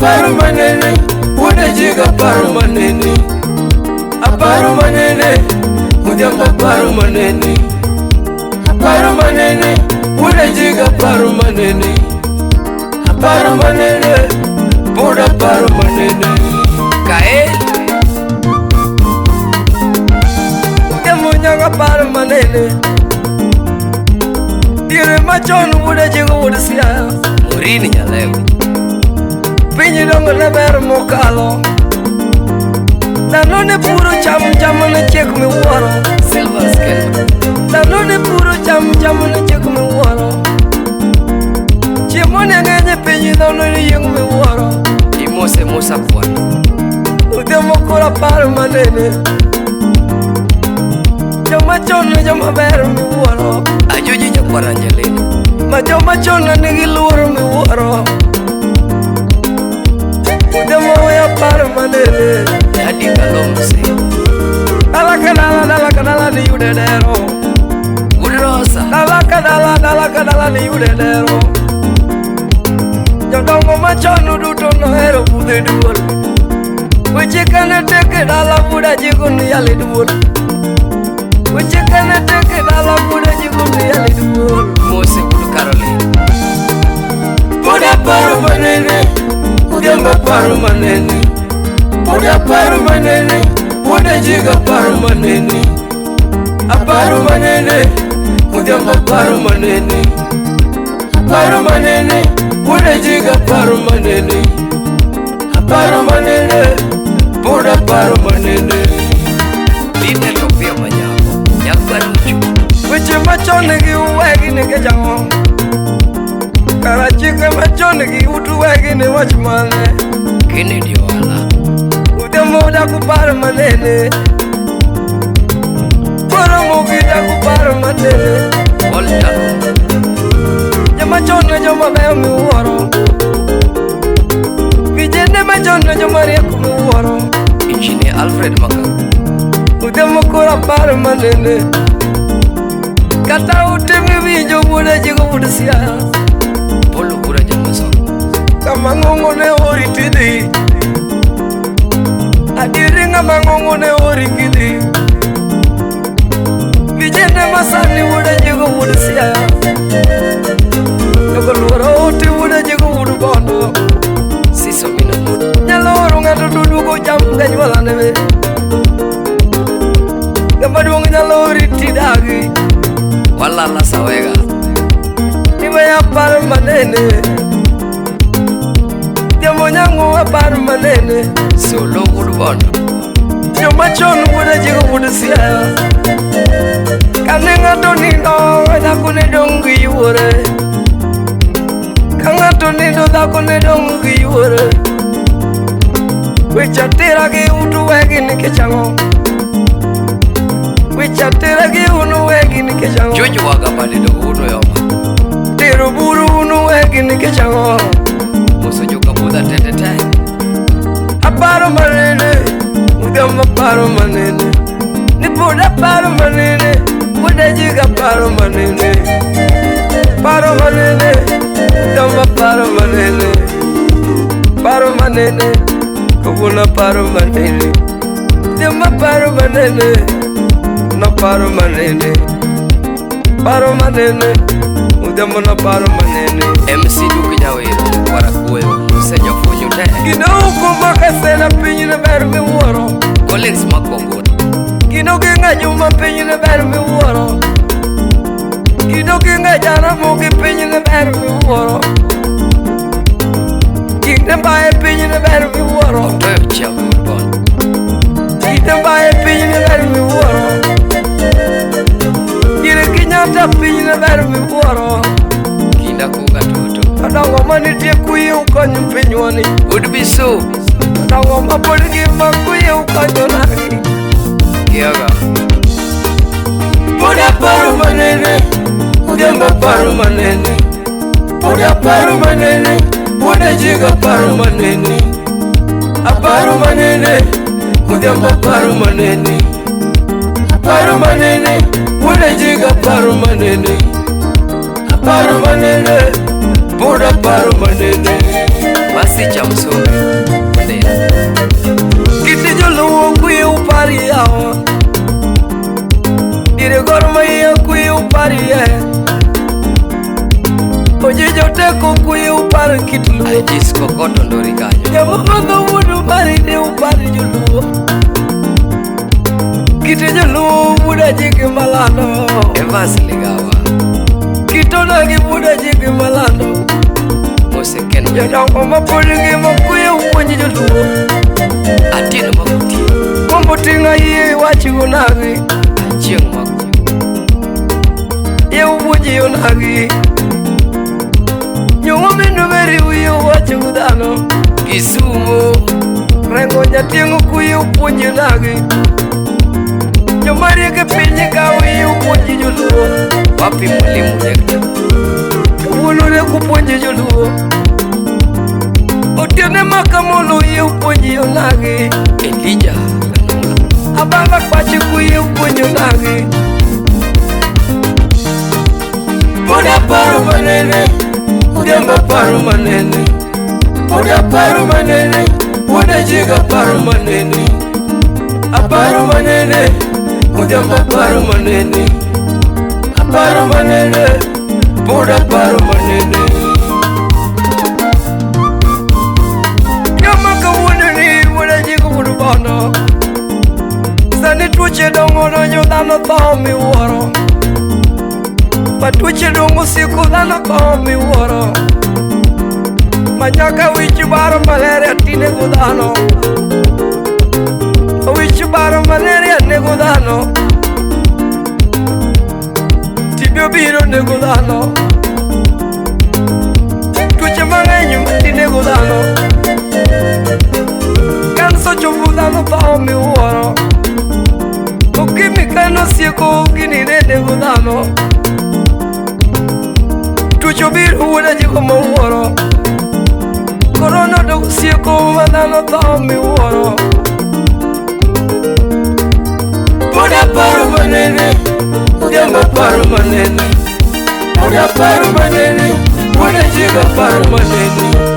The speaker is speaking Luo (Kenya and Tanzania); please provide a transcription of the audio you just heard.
Aparo manene, wuoda jiga aparo manene. Aparo manene, odhiambo aparo manene. Aparo manene, wuoda jiga aparo manene. Aparo manene, pod aparo manene. Kael Odhiambo nyaka aparo manene. Diere machon wuoda jiga wuod Siaya. Morini Nyalego. Piny dongo ne ber mokalo. Dhano ne puro cham, cham ne chiek miwuoro. Silver Skelton. Dhano ne puro cham, cham ne chiek miwuoro. Chiemo ne ng'eny e piny, dhano ne yieng' miwuoro. Imose Musa Kwano. Odhiambo koro aparo manene. Joma chon ne joma ber miwuoro. Ajuji nyakwar Angelina. Ma joma chon ne nigi luoro miwuoro. Odhiambo we aparo manene. Adi Kalomse. Dala ka dala, dala ka dala ni yude dero. Wuod Rosa. Dala ka dala, dala ka dala ni yude dero. Jodongo machon duto nohero budho e duol. Weche kane tek e dala buda jigo ni yale duol. Weche kane tek e dala buda jigo ni yale duol. Mose wuod Caroline. Pod aparo manene, odhiambo aparo manene. Pod aparo manene, wuoda jigo aparo manene. Aparo manene, odhiambo aparo manene. Aparo manene, wuoda jigo aparo manene. Aparo manene, pod aparo manene. Linet Opiyo Manyako. Nyakwaruchu. Weche machon gi uwegi nikech ang'o? Kara chike machon gi utu wegi ni wach mane? Kennedy Ohala. Odhiambo dak uparo manene. Koro mogi dak uparo manene. Walter. Joma chon ne joma beyo miwuoro. Vijende machon ne joma riek miwuoro. Engineer Alfred Makau. Odhiambo koro aparo manene. Kata ute miwinjo wuoda jigo wuod Siaya. Paul Okura Jamason. Kama ng'ong'o ne ori tidhi. Adieri ng'ama ng'ong'o ne ori kidhi. Vijende masani wuoda jigo wuod Siaya. Jogo luoro ute wuoda jigo wuod Bondo. Siso Minamoto. Nyalo oro ng'ato to duogo cham ganyuolane be. Ng'ama duong' nyalo ori tidagi. Walala Sawega. Iweya aparo manene. Odhiambo nyang'o aparo manene. Solo wuod Bondo. Joma chon wuoda jigo wuod Siaya. Kane ng'ato nindo, dhako ne dong' gi yuore. Ka ng'ato nindo, dhako ne dong' gi yuore. Weche atera gi utu wegi nikech ang'o? Weche atera gi unu wegi nikech ang'o? George Waga Badido wuod Oyoma. Tero buru unu wegi nikech ang'o? Muso joka Budha tete te. Aparo manene, odhiambo aparo manene. Ni pod aparo manene, wuoda jiga aparo manene. Paro manene, odhiambo aparo manene. Paro manene, kawuono aparo manene. Odhiambo aparo manene, naparo manene. Paro manene, odhiambo naparo manene. MC Duke Nyawira. Kwarakuoyo. Mose jofunyu te. Gino uko makasena piny ne ber miwuoro. Collins Makwanguna. Gino gi ng'anyo ma piny ne ber miwuoro. Gino gi ng'ajaramogi piny ne ber miwuoro. Kinde mbaye piny ne ber miwuoro. Otoyo Chiago wuod Bondo. Kinde mbaye piny ne ber miwuoro. Diere Kenyatta piny ne ber miwuoro. Kinda Kuga Toto. Madongo manitie kuye ukonyo pinywani. Wuod Biso. Madongo mapod ngima kuye ukonyo nagi. Kiaga. Pod aparo manene, odhiambo aparo manene. Pod aparo manene, wuoda jigo aparo manene. Aparo manene, odhiambo aparo manene. Aparo manene, wuoda jigo aparo manene. Aparo manene, pod aparo manene. Mas Messi Chamsumbi Ondera. Kiti joluo kwiye upari yawa. Dire Gor Mahia kwiye upari ye. Oji joteko kwiye upar kit luo. Ajis Kokoto Ndori kanyo. Jamukodho wuod upari ne upari joluo. Kite joluo wuod ajiki malando. Evans Ligawa. Kitona gi wuod ajiki malando. Mose Ken. Jodongo mapod ngima kwiye upuonj joluo. Atieno Makuti. Kombo ting'a yie wach onagi. Achieng' Makuti. Yie upuonj onagi. Nyong'o mendo beri wiye wach dhano. Kisumu. Rengo jatieng'o kwiye upuonj onagi. Joma riek e piny ka wiye upuonj joluo. Wapi mwalimu Nekta? Kawuono riek upuonj joluo. Otieno makamolo yie upuonj onagi. Elijah Kanula. Abanga kwache kwiye upuonj onagi. Pod aparo manene, odhiambo aparo manene. Pod aparo manene, wuod ajiga aparo manene. Aparo manene, odhiambo aparo manene. Aparo manene, pod aparo manene. Joma kawuono ni wuod ajiga wuod bono. Sani tuoche dongo donjo dhano tho miwuoro. Ma tuoche dongo siko dhano tho miwuoro. Ma nyaka wich baro malaria ti nego dhano. Wich baro malaria nego dhano. TB obiro nego dhano. Tuoche mang'eny ma ti nego dhano. Kansa chopo dhano tho miwuoro. Ukimwi kano sieko gini ne nego dhano. Tuoche obiro wuod ajiko mawuoro. Korona dog sieko ma dhano tho miwuoro. Pod aparo manene, odhiambo aparo manene. Pod aparo manene, wuod ajiga aparo manene.